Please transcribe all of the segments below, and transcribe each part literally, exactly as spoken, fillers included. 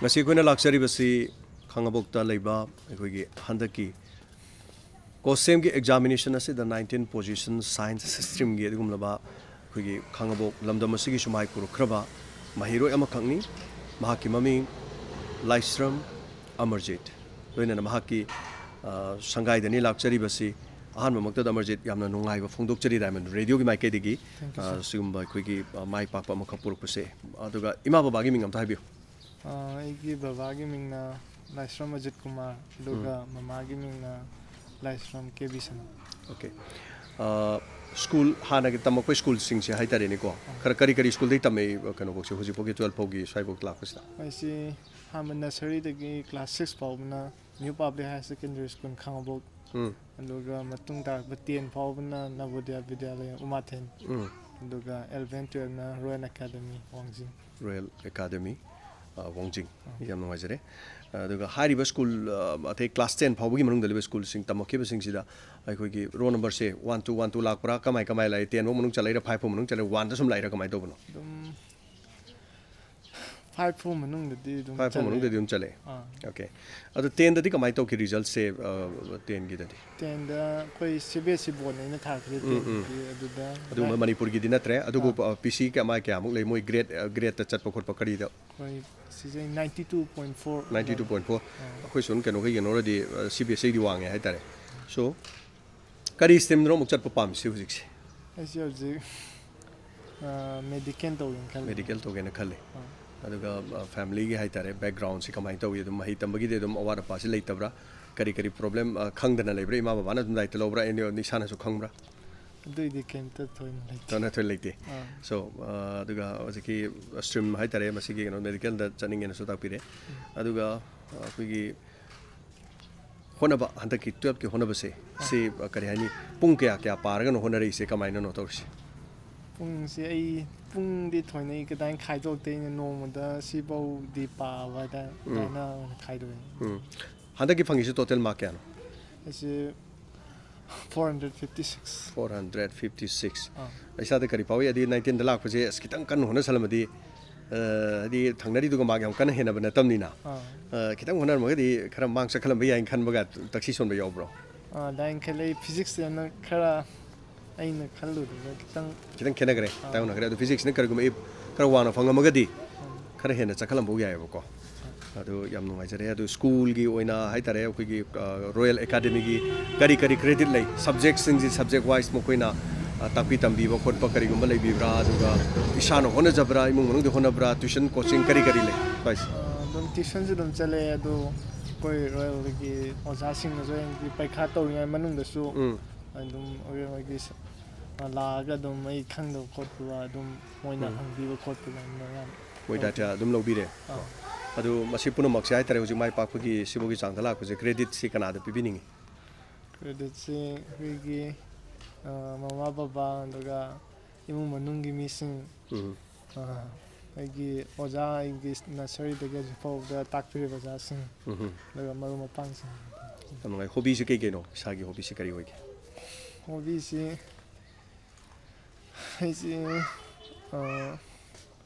ꯉꯁꯤ ꯑꯩꯈꯣꯏꯅ ꯂꯥꯛꯆꯔꯤꯕꯁꯤ ꯈꯥꯉꯕꯣꯛꯇ ꯂꯩꯕ ꯑꯩꯈꯣꯏꯒꯤ ꯍꯟꯗꯛꯀꯤ ꯀꯣꯁꯦꯝꯒꯤ ꯑꯦꯛꯖꯥꯃꯤꯅꯦꯁꯟ ꯑꯁꯤꯗ ꯅꯥꯏꯟꯇꯤꯟ ꯄꯣꯖꯤꯁꯟ ꯁꯥꯏꯟꯁ ꯁ꯭ꯇ꯭ꯔꯤꯝꯒꯤ ꯑꯗꯨꯒꯨꯝꯂꯕ ꯑꯩꯈꯣꯏꯒꯤ ꯈꯥꯉꯕꯣꯛ ꯂꯝꯗꯝ ꯑꯁꯤꯒꯤꯁꯨ ꯃꯥꯏ ꯄꯨꯔꯛꯈ꯭ꯔꯕ ꯃꯍꯩꯔꯣꯏ ꯑꯃꯈꯛꯅꯤ꯫ ꯃꯍꯥꯛꯀꯤ ꯃꯃꯤꯡ ꯂꯥꯏꯁ꯭ꯔꯝ ꯑꯃꯔꯖꯤꯠ꯫ ꯂꯣꯏꯅꯅ ꯃꯍꯥꯛꯀꯤ, ꯑ, ꯁꯪꯒꯥꯏꯗꯅꯤ ꯂꯥꯛꯆꯔꯤꯕꯁꯤ꯫ ꯑꯍꯥꯟꯕꯃꯛꯇꯗ ꯑꯃꯔꯖꯤꯠ, ꯌꯥꯝꯅ ꯅꯨꯡꯉꯥꯏꯕ ꯐꯣꯡꯗꯣꯛꯆꯔꯤ ꯗꯥꯏꯃꯟ ꯔꯦꯗꯤꯑꯣꯒꯤ ꯃꯥꯏꯀꯩꯗꯒꯤ, Thank you, ꯑ, sir. ꯁꯤꯒꯨꯝꯕ ꯑꯩꯈꯣꯏꯒꯤ, ꯑ, ꯃꯥꯏ ꯄꯥꯛꯄ ꯑꯃꯈꯛ ꯄꯨꯔꯛꯄꯁꯦ꯫ ꯑꯗꯨꯒ ꯏꯃꯥ ꯕꯕꯥꯒꯤ ꯃꯤꯡ ꯑꯝꯇ ꯍꯥꯏꯕꯤꯌꯨ꯫ ꯑ, ꯑꯩꯒꯤ ꯕꯕꯥꯒꯤ ꯃꯤꯡꯅ ꯂꯥꯏꯁ꯭ꯔꯝ ꯑꯖꯤꯠ ꯀꯨꯃꯥꯔ, ꯑꯗꯨꯒ ꯎꯝ꯫ ꯃꯃꯥꯒꯤ ꯃꯤꯡꯅ ꯂꯥꯏꯁ꯭ꯔꯝ ꯀꯦ ꯕꯤ ꯁꯅꯥ꯫ ꯑꯣꯀꯦ꯫ ꯑ, ꯁ꯭ꯀꯨꯜ, ꯍꯥꯟꯅꯒꯤ ꯇꯝꯃꯛꯄ ꯁ꯭ꯀꯨꯜꯁꯤꯡꯁꯦ ꯍꯥꯏꯇꯥꯔꯦꯅꯦꯀꯣ, ꯑ꯫ ꯈꯔ ꯀꯔꯤ ꯀꯔꯤ ꯁ꯭ꯀꯨꯜꯗꯒꯤ ꯇꯝꯃꯛꯏ, ꯀꯩꯅꯣꯐꯧꯁꯦ, ꯍꯧꯖꯤꯛꯐꯥꯎꯒꯤ ꯇꯨꯌꯦꯜꯐ ꯐꯥꯎꯒꯤ ꯁ꯭ꯋꯥꯏꯐꯥꯎ ꯂꯥꯛꯄꯁꯤꯗ? ꯑꯩꯁꯤ ꯑꯍꯥꯟꯕ ꯅꯔꯁꯔꯤꯗꯒꯤ ꯀ꯭ꯂꯥꯁ ꯁꯤꯛꯁ ꯐꯥꯎꯕꯅ new public higher secondary school ꯈꯥꯉꯕꯣꯛ, ꯎꯝ꯫ ꯑꯗꯨꯒ ꯃꯇꯨꯡ ꯇꯥꯔꯛꯄ ꯇꯦꯟ ꯐꯥꯎꯕꯅ ꯅꯕꯣꯗꯤꯌꯥ ꯕꯤꯗ꯭ꯌꯥꯂꯌ ꯎꯃꯥꯊꯦꯟ, ꯎꯝ꯫ ꯑꯗꯨꯒ ꯑꯦꯂꯚꯦꯟ ꯇꯨꯌꯦꯜꯞꯅ ꯔꯣꯌꯦꯜ ꯑꯦꯀꯥꯗꯃꯤ ꯋꯥꯡꯖꯤꯡ꯫ ꯔꯣꯌꯦꯜ ꯑꯦꯀꯥꯗꯃꯤ, ꯑ, ꯋꯥꯡꯖꯤꯡ꯫ ꯑ꯫ ꯌꯥꯝ ꯅꯨꯡꯉꯥꯏꯖꯔꯦ꯫ ꯑꯗꯨꯒ ꯍꯥꯏꯔꯤꯕ ꯁ꯭ꯀꯨꯜ, ꯑ, ꯑꯇꯩ ꯀ꯭ꯂꯥꯁ ꯇꯦꯟ ꯐꯥꯎꯕꯒꯤ ꯃꯅꯨꯡꯗ ꯂꯩꯕ ꯁ꯭ꯀꯨꯜꯁꯤꯡ ꯇꯝꯃꯛꯈꯤꯕꯁꯤꯡꯁꯤꯗ ꯑꯩꯈꯣꯏꯒꯤ ꯔꯣꯜ ꯅꯝꯕꯔꯁꯦ ꯋꯥꯟ ꯇꯨ, ꯋꯥꯟ ꯇꯨ ꯂꯥꯛꯄ꯭ꯔꯥ, ꯀꯃꯥꯏ ꯀꯃꯥꯏ ꯂꯥꯛꯏ? ꯇꯦꯟ ꯐꯥꯎ ꯃꯅꯨꯡ ꯆꯠꯂꯛꯏꯔꯥ, ꯐꯥꯏꯚ ꯐꯥꯎ ꯃꯅꯨꯡ ꯆꯠꯂꯛꯏꯔꯥ, ꯋꯥꯟꯗ ꯁꯨꯝ ꯂꯥꯛꯏꯔꯥ, ꯀꯃꯥꯏꯅ ꯇꯧꯕꯅꯣ? ꯑꯗꯨꯝ ꯐꯥꯏꯚ ꯐꯣꯔ ꯃꯅꯨꯡꯗꯗꯤ ꯑꯗꯨꯝ ꯐꯥꯏꯚ ꯐꯣꯔ ꯆꯠꯂꯦ꯫ ꯃꯅꯨꯡꯗꯗꯤ ꯑꯗꯨꯝ ꯆꯠꯂꯦ? ꯑꯥ꯫ ꯑꯣꯀꯦ꯫ ꯑꯗꯣ ꯇꯦꯟꯗꯗꯤ ꯀꯃꯥꯏꯅ ꯇꯧꯈꯤ ꯔꯤꯖꯜꯠꯁꯦ, ꯑ, ꯇꯦꯟꯒꯤꯗꯗꯤ? ꯇꯦꯟꯗ ꯑꯩꯈꯣꯏ ꯁꯤ ꯕꯤ ꯑꯦꯁ ꯏ ꯕꯣꯔꯗꯅ ꯑꯩꯅ ꯊꯥꯔꯛꯈꯤꯕ ꯎꯝ, ꯎꯝ꯫ ꯇꯦꯟꯒꯤꯗꯤ, ꯑꯗꯨꯗ ꯑꯗꯨꯒꯨꯝꯕ ꯅꯥꯏꯟ ꯃꯅꯤꯄꯨꯔꯒꯤꯗꯤ ꯅꯠꯇ꯭ꯔꯦ? ꯑꯗꯨꯕꯨ, ꯑꯥ꯫ ꯑ, ꯄꯤ ꯁꯤ ꯀꯌꯥ, ꯃꯥꯏ ꯀꯌꯥꯃꯨꯛ ꯂꯩ? ꯃꯣꯏ ꯒ꯭ꯔꯦꯗ, ꯑ, ꯒ꯭ꯔꯦꯗꯇ ꯆꯠꯄ ꯈꯣꯠꯄ ꯀꯔꯤꯗ? ꯑꯩꯈꯣꯏ ꯁꯤꯁꯦ ninety two point four ninety two point four. ꯑꯥ꯫ ꯑꯩꯈꯣꯏ ꯁꯣꯝ ꯀꯩꯅꯣꯒ ꯌꯦꯡꯅꯧꯔꯗꯤ, ꯑ, ꯁꯤ ꯕꯤ ꯑꯦꯁ ꯏꯗꯤ ꯋꯥꯡꯉꯦ ꯍꯥꯏꯇꯥꯔꯦ꯫ ꯁꯣ, ꯀꯔꯤ ꯁ꯭ꯇ꯭ꯔꯤꯝꯗꯅꯣ ꯑꯃꯨꯛ ꯆꯠꯄ ꯄꯥꯝꯃꯤꯁꯤ ꯍꯧꯖꯤꯛꯁꯦ? ꯑꯩꯁꯦ ꯍꯧꯖꯤꯛ, ꯑ, ꯃꯦꯗꯤꯀꯦꯜ ꯇꯧꯒꯦꯅ ꯈꯜꯂꯤ꯫ ꯃꯦꯗꯤꯀꯦꯜ ꯇꯧꯒꯦꯅ ꯈꯜꯂꯤ꯫ ꯑꯥ꯫ ꯑꯗꯨꯒ, ꯑ, ꯐꯦꯃꯤꯂꯤꯒꯤ ꯍꯥꯏꯇꯥꯔꯦ, ꯕꯦꯛꯒ꯭ꯔꯥꯎꯟꯁꯤ ꯀꯃꯥꯏꯅ ꯇꯧꯏ? ꯑꯗꯨꯝ ꯃꯍꯩ ꯇꯝꯕꯒꯤꯗꯤ ꯑꯗꯨꯝ ꯑꯋꯥꯠ ꯑꯄꯥꯁꯤ ꯂꯩꯇꯕ꯭ꯔꯥ? ꯀꯔꯤ ꯀꯔꯤ ꯄ꯭ꯔꯣꯕ꯭ꯂꯦꯝ, ꯑ, ꯈꯪꯗꯅ ꯂꯩꯕ꯭ꯔꯥ? ꯏꯃꯥ ꯕꯕꯥꯅ ꯑꯗꯨꯝ ꯗꯥꯏꯇ ꯂꯧꯕ꯭ꯔꯥ? ꯑꯦꯅꯤ ꯏꯁꯥꯅꯁꯨ ꯈꯪꯕ꯭ꯔꯥ? ꯑꯗꯨꯏꯗꯤ ꯀꯩꯝꯇ ꯊꯣꯏꯅ ꯂꯩꯇꯦ꯫ ꯊꯣꯏꯅ ꯊꯣꯏꯅ ꯂꯩꯇꯦ꯫ ꯑꯥ꯫ ꯁꯣ, ꯑ, ꯑꯗꯨꯒ ꯍꯧꯖꯤꯛꯀꯤ ꯁ꯭ꯇ꯭ꯔꯤꯝ ꯍꯥꯏꯇꯥꯔꯦ, ꯃꯁꯤꯒꯤ ꯀꯩꯅꯣ ꯃꯦꯗꯤꯀꯦꯜꯗ ꯆꯠꯅꯤꯡꯉꯦꯅꯁꯨ ꯇꯥꯛꯄꯤꯔꯦ꯫ ꯎꯝ꯫ ꯑꯗꯨꯒ, ꯑ, ꯑꯩꯈꯣꯏꯒꯤ ꯍꯣꯠꯅꯕ, ꯍꯟꯗꯛꯀꯤ ꯇꯨꯌꯦꯜꯞꯀꯤ ꯍꯣꯠꯅꯕꯁꯦ, ꯑꯥ꯫ ꯁꯤ, ꯑ, ꯀꯔꯤ ꯍꯥꯏꯅꯤ, ꯄꯨꯡ ꯀꯌꯥ ꯀꯌꯥ ꯄꯥꯔꯒꯅꯣ ꯍꯣꯠꯅꯔꯛꯏꯁꯦ? ꯀꯃꯥꯏꯅꯅꯣ ꯇꯧꯔꯤꯁꯦ? ꯄꯨꯡꯁꯦ ꯑꯩ ꯄꯨꯡꯗꯤ ꯊꯣꯏꯅ ꯑꯩ ꯀꯗꯥꯏꯅ ꯈꯥꯏꯗꯣꯛꯇꯦ, ꯑꯩꯅ ꯅꯣꯡꯃꯗ ꯁꯤꯐꯧꯗꯤ ꯄꯥꯕ ꯍꯥꯏꯇꯥꯔꯦ, ꯎꯝ꯫ ꯑꯗꯨꯃꯥꯏꯅ ꯑꯣꯏꯅ ꯈꯥꯏꯗꯣꯛꯑꯦ꯫ ꯎꯝ꯫ ꯍꯟꯗꯛꯀꯤ ꯐꯪꯉꯤꯁꯤ ꯇꯣꯇꯦꯜ ꯃꯥꯔꯛ ꯀꯌꯥꯅꯣ? ꯑꯩꯁꯦ four hundred fifty six. Four hundred fifty six. ꯑꯥ꯫ ꯏꯁꯥꯗ ꯀꯔꯤ ꯐꯥꯎꯏ? ꯑꯗꯤ ꯅꯥꯏꯟꯇꯤꯟꯗ ꯂꯥꯛꯄꯁꯦ ꯑꯁ ꯈꯤꯇꯪ ꯀꯟꯅ ꯍꯣꯠꯅꯁꯜꯂꯝꯃꯗꯤ ꯍꯥꯏꯗꯤ ꯊꯪꯅꯔꯤꯗꯨꯒ ꯃꯥꯒ ꯌꯥꯝ ꯀꯟꯅ ꯍꯦꯟꯅꯕ ꯅꯠꯇꯕꯅꯤꯅ꯫ ꯑꯥ ꯑ, ꯈꯤꯇꯪ ꯍꯣꯠꯅꯔꯝꯃꯒꯗꯤ ꯈꯔ ꯃꯥꯡ ꯆꯠꯈꯠꯂꯝꯕ ꯌꯥꯏꯅ ꯈꯟꯕꯒ ꯇꯛꯁꯤ ꯁꯣꯟꯕ ꯌꯥꯎꯕ꯭ꯔꯣ? ꯑꯥ, ꯑꯗꯨꯃꯥꯏꯅ ꯈꯜꯂꯤ꯫ ꯐꯤꯖꯤꯛꯁꯇꯅ ꯈꯔ ꯑꯩꯅ ꯈꯜꯂꯨꯕꯗ ꯈꯤꯇꯪ ꯈꯤꯇꯪ ꯈꯦꯠꯅꯈ꯭ꯔꯦ꯫ ꯑꯥ꯫ ꯇꯥꯏꯌꯣꯟꯅꯈ꯭ꯔꯦ꯫ ꯑꯗꯣ ꯐꯤꯖꯤꯛꯁꯅ ꯀꯔꯤꯒꯨꯝꯕ ꯑꯦ ꯈꯔ ꯋꯥꯡꯅ ꯐꯪꯉꯝꯃꯒꯗꯤ ꯎꯝ, ꯈꯔ ꯍꯦꯟꯅ ꯆꯠꯈꯠꯂꯝꯕ ꯌꯥꯏꯑꯕꯀꯣ꯫ ꯑꯗꯨ ꯌꯥꯝ ꯅꯨꯡꯉꯥꯏꯖꯔꯦ꯫ ꯑꯗꯨ ꯁ꯭ꯀꯨꯜꯒꯤ ꯑꯣꯏꯅ ꯍꯥꯏꯇꯥꯔꯦ, ꯑꯩꯈꯣꯏꯒꯤ ꯔꯣꯌꯦꯜ ꯑꯦꯀꯥꯗꯃꯤꯒꯤ ꯀꯔꯤ ꯀꯔꯤ ꯀ꯭ꯔꯦꯗꯤꯠ ꯂꯩ? ꯁꯕꯖꯦꯛꯁꯤꯡꯁꯤ ꯁꯕꯖꯦꯛ ꯋꯥꯏꯁ ꯃꯈꯣꯏꯅ ꯑ, ꯇꯥꯛꯄꯤ ꯇꯝꯕꯤꯕ ꯈꯣꯠꯄ ꯀꯔꯤꯒꯨꯝꯕ ꯂꯩꯕꯤꯕ꯭ꯔꯥ? ꯑꯗꯨꯒ ꯏꯁꯥꯅ ꯍꯣꯠꯅꯖꯕ꯭ꯔꯥ, ꯏꯃꯨꯡ ꯃꯅꯨꯡꯗ ꯍꯣꯠꯅꯕ꯭ꯔꯥ, ꯇ꯭ꯋꯤꯁꯟ ꯀꯣꯆꯤꯡ ꯀꯔꯤ ꯀꯔꯤ ꯂꯩ ꯁ꯭ꯋꯥꯏꯁꯦ? ꯑꯥ, ꯑꯗꯨꯝ ꯇ꯭ꯋꯤꯁꯟꯁꯨ ꯑꯗꯨꯝ ꯆꯠꯂꯦ꯫ ꯑꯗꯣ ꯑꯩꯈꯣꯏ ꯔꯣꯌꯦꯜꯒꯤ ꯑꯣꯖꯥꯁꯤꯡꯅꯁꯨ ꯍꯌꯦꯡꯒꯤ ꯄꯩꯈꯥ ꯇꯧꯔꯤꯉꯩ ꯃꯅꯨꯡꯗꯁꯨ ꯎꯝ ꯑꯗꯨꯝ ꯑꯩꯈꯣꯏꯒꯤ ꯂꯥꯛꯑꯒ ꯑꯗꯨꯝ ꯑꯩ ꯈꯪꯗꯕ ꯈꯣꯠꯄ ꯑꯗꯨꯝ ꯃꯣꯏꯅ ꯎꯝ꯫ ꯍꯪꯕꯤꯕ ꯈꯣꯠꯄ ꯑꯗꯨꯃꯥꯏꯅ ꯌꯥꯝ ꯃꯣꯏ ꯗꯥꯇꯥ ꯑꯗꯨꯝ ꯂꯧꯕꯤꯔꯦ꯫ ꯑꯥ꯫ ꯑꯗꯨ ꯃꯁꯤ ꯄꯨꯝꯅꯃꯛꯁꯦ ꯍꯥꯏꯇꯥꯔꯦ, ꯍꯧꯖꯤꯛ ꯃꯥꯏ ꯄꯥꯛꯄꯒꯤ ꯁꯤꯐꯥꯎꯒꯤ ꯆꯥꯡꯗ ꯂꯥꯛꯄꯁꯦ ꯀ꯭ꯔꯦꯗꯤꯠꯁꯤ ꯀꯅꯥꯗ ꯄꯤꯕꯤꯅꯤꯡꯉꯤ? ꯀ꯭ꯔꯦꯗꯤꯠꯁꯤ ꯑꯩꯈꯣꯏꯒꯤ ꯑꯥ, ꯃꯃꯥ ꯕꯕꯥ, ꯑꯗꯨꯒ ꯏꯃꯨꯡ ꯃꯅꯨꯡꯒꯤ ꯃꯤꯁꯤꯡ, ꯎꯝ꯫ ꯑꯥ, ꯑꯩꯒꯤ ꯑꯣꯖꯥ, ꯑꯩꯒꯤ ꯅꯁꯔꯤꯗꯒꯤ ꯍꯧꯖꯤꯛ ꯐꯥꯎꯕꯗ ꯇꯥꯛꯄꯤꯔꯤꯕ ꯑꯣꯖꯥꯁꯤꯡ, ꯎꯝ꯫ ꯑꯗꯨꯒ ꯃꯔꯨꯞ ꯃꯄꯥꯡꯁꯤꯡ꯫ ꯌꯥꯝ ꯅꯨꯡꯉꯥꯏ꯫ ꯍꯣꯕꯤꯁꯤ ꯀꯩ ꯀꯩꯅꯣ? ꯏꯁꯥꯒꯤ ꯍꯣꯕꯤꯁꯤ ꯀꯔꯤ ꯑꯣꯏꯒꯦ? ꯍꯣꯕꯤꯁꯤ ꯑꯩꯁꯦ ꯑꯥ,